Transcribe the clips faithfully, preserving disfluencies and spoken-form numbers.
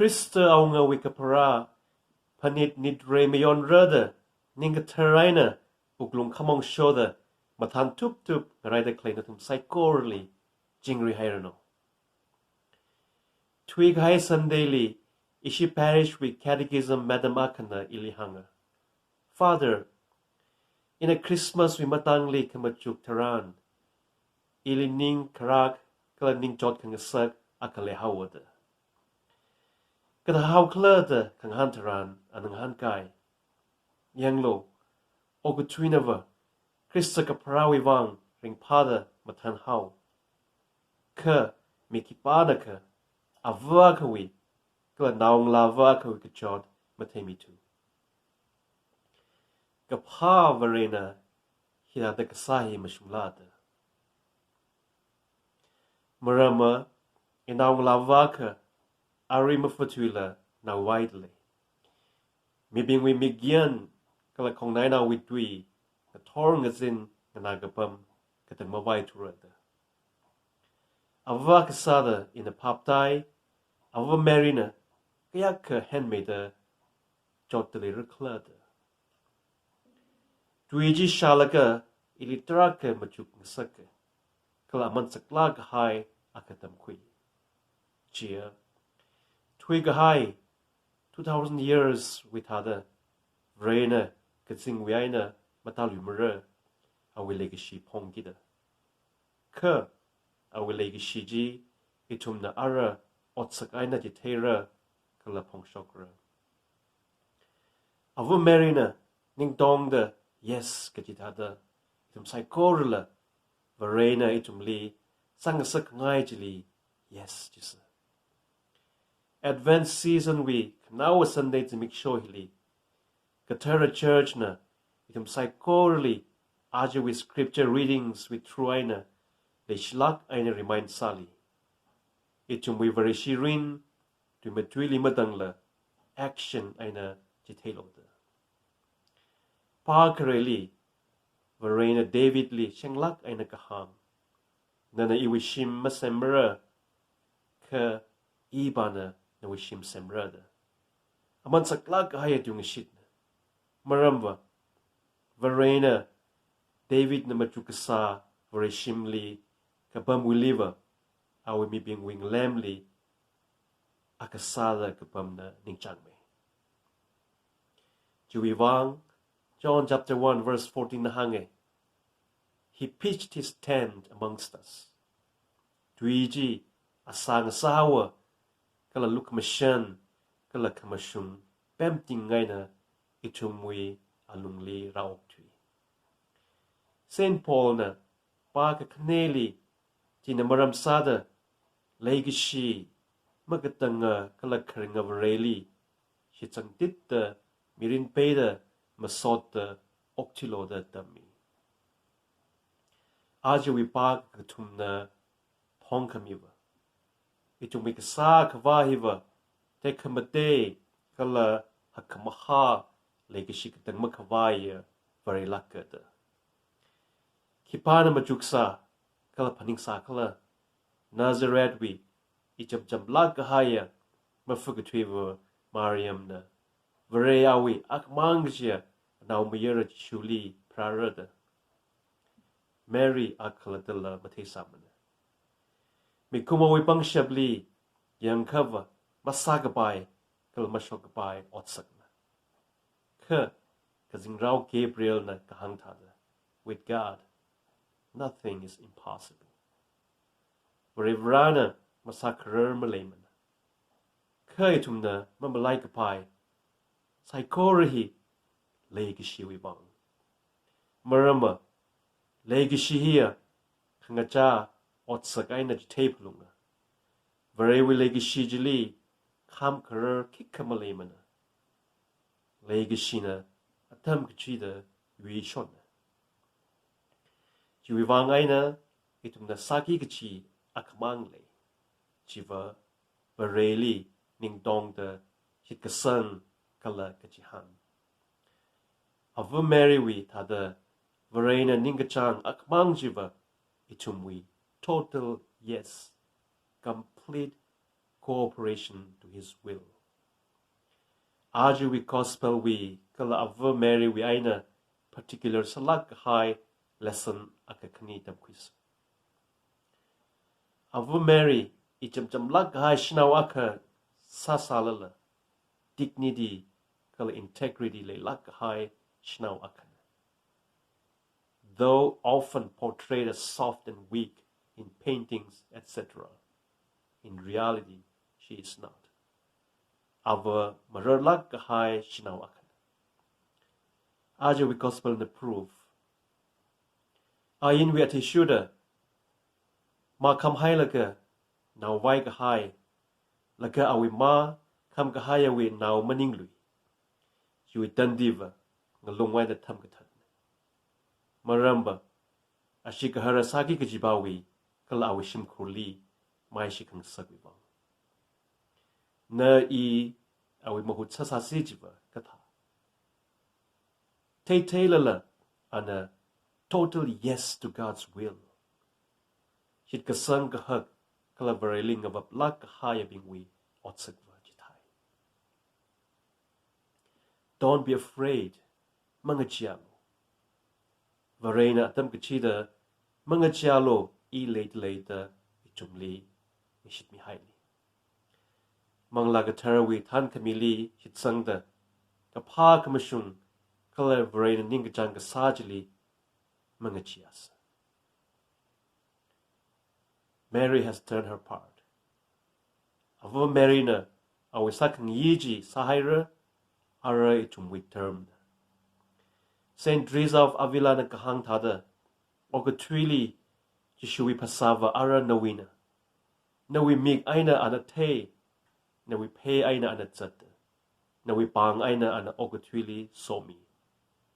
Khrista awungawui kapharā phanit nitrei mayonrada, ning kathar eina wuklung khamong shoda, mathān tuptup ngaraida khalei nathum saikorali chingri hairanu. Thuikahai Sunday li, ishi parish wui catechism madam akhana ili hānga, "Father, ina Christmas wui matangli khamachuk tharan, ili ning kharak kala ningchot khangasak akha leihaowa da. Kathāhaokhala da khangahān tharan, ana ngahānkai, Yanglu, okathuinava Khrista kapharāwui vang ringphāda mathānhao. Kha mi khipānakha ava akhawui kala naongalāva akhawui kachot matheimithu. Kaphā Varena hithāda kasā hi mashungla da. Maramva, inaongalāva akha arui mafathuila naovaida lei. Mibingwui mikyan kala khongnainaowui tui ngathor ngazin nganā kapam katang mavaithura da. Ava kasāda ina phaptai, ava Maryna kayākha hanmeida chotda leirakhala da. Tui chi shālaga ili tarākha machuk ngasaka, kala aman saklāk kahai akha tamkhui." Chiya, thuikahai two thousand years wui thāda, Varena kazingwui eina matāluimara, awui leikashi phongkida. Kha awui leikashi chi ithumna ara otsak eina chitheira kala phongshokra. Ava Maryna ningtongda yes kachi thāda, ithum saikorala Varena ithumli sāngasak ngai chili yes chisa. Advent season wui khanaowa Sunday zimiksho hili, Kathara Church na ithum saikorali ajawui scripture readings wui through eina leishilāk eina remind sāli. Ithumwui Vareshi rin, tui matuili matangla action eina chitheilu da. Pā khareli, Varena Davidli shenglāk eina kahāng, "Nana iwui shim masemra, kha ipāna nawui shim semra" da. Aman saklāk kahai atung shitna. Maramva, Varena Davidna machuk kasā Vareshimli kapamwuiliva, awui mibingwui ngalemli akha sāda kapamna ningchāngmei. Chiwui vang, John chapter one verse fourteen na hānga, "He pitched his tent amongst us." Tui chi asā ngasāhaowa, kala lukhamashan, kala khamashung pemting eina ithumwui alungli rāokthui. Saint Paul na pā kakhaneli china maram sāda, leikashi makatanga kala kharinga Vareli shitsangtitda, mirin peida, masotda okthuilu da tammi. Ajawui pā kakathumna phongkhamiva, ithumwui kasā khavā hiva tekhamatei kala hakkhamahā leikashi katang makhavaiya Varelāka da. Khipāna machuksā kala phaningsā khala? Nazarethwui ichamchamlāk kahaiya mafakathua Mariamna Vare awui akhamang kachiya naomayara Jishuli pharāra da Mary akhalattala matheisāmana. Mikumowui pangshapli yangkhava masākapai kala mashokkapai otsakna. Kha kazingrao Gabrielna kahāng thāda, "With God, nothing is impossible." Varivarana masākharar maleimana. Kha ithumna mamalaikapai saikora hi leikashiwui vang. Maramva, leikashi hiya khangachā otsak eina chithei phalunga. Varewui leikashi chili khamkharar khikha maleimana. Leikashina atam kachida yuishonna. Chiwui vang eina ithumna sāki kachi akhamang lei. Chiva Vareli ningtongda shitkasang kala kachihān. Ava Marywui thāda Varena ningkachāng akhamang chiva ithumwui total yes, complete cooperation to his will. Ajawui gospel wui kala Ava Mary wui eina particular sālāk kahai lesson akha khani tamkhuisa. Ava Mary ichamchamlāk kahai shanao akha sāsālala, dignity kala integrity leilāk kahai shanao akhana. Though often portrayed as soft and weak in paintings, et cetera, in reality, she is not. Ava mararlāk kahai shanao akhana. Ajawui gospel na proof. Ainwui athishurda mā khamhailaga nao vai kahai, laga awui mā kham kahaiwui nao maninglui, chiwui tandiva ngalung vaida tham kathatna. Maramva, ashi gahara sāki kajipāwui kala awui shimkhurli maishikhangasakwui vang. Na i awui mahut sāsāsi chiva kathā. Theitheilala ana total yes to God's will. Shitkasang kahak kala Vareli ngavaplāk kahaiyabingwui otsakva chithai. Don't be afraid. Mangacheealu. Varena atam kachida mangacheealu, i leida leida ithumli ngashitmihaili. Manglā Katharawui thānkhamili shitsangda kaphā khamashung kala Varena ningkachāng kasā chili mangacheeasa. Mary has done her part. Ava Maryna awui sākhangayi chi sāhaira, ara ithumwui termna. Saint Teresa of Avilana kahāng thāda, okathuili Jishuwui phasāva ara nawuina. Nawui mik eina ana thei, nawui phei eina ana zata, nawui pāng eina ana okathuili somi.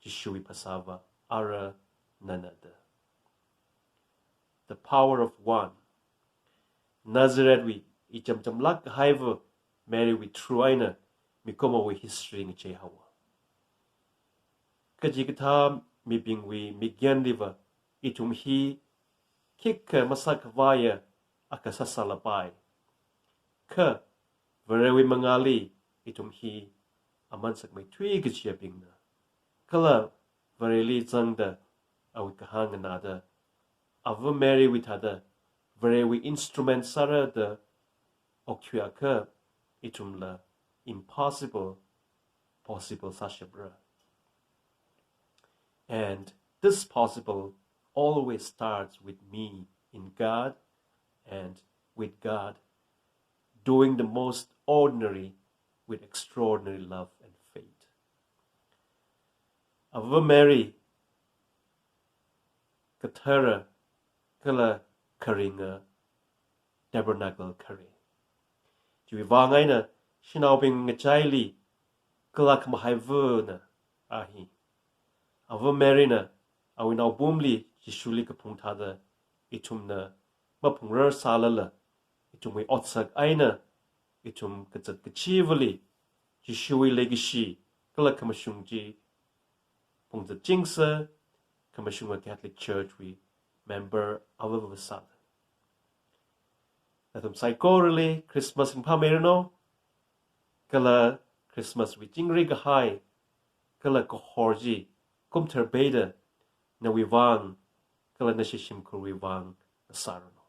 Jishuwui phasāva ara nana da. The power of one. Nazarethwui ichamchamlāk kahaiva Marywui through eina mikumowui history ngacheihaowa. Kachikathā mibingwui mikyanliva ithum hi khikha masākhavaiya akha sāsālapai. Kha Varewui mangāli ithum hi aman sakmeithui kachiyabingna. Kala Vareli zangda awui kahāng nganāda, Ava Marywui thāda Varewui instrument sāra da okthuiakha ithumla impossible possible sāshapra. And this possible always starts with me in God and with God, doing the most ordinary with extraordinary love and faith. Ava Mary kathara kala kharinga tabernacle khare. Chiwui vang eina shanaobing ngachaili kala khamahaiva̱na a hi. Ava Maryna awui naopumli Jishuli kaphung thāda ithumna maphungrar sālala, ithumwui otsak eina ithum kazat kachivali Jishuwui leikashi kala khamashung chi phungzatchingsa, khamashunga Catholic Church wui member avāva sāda. Nathum saikorali Christmas ringphāmeiranu, kala Christmas wui chingri kahai kala kahor chi kumthar peida nawui vang kala nashi shimkhurwui vang ngasāranu.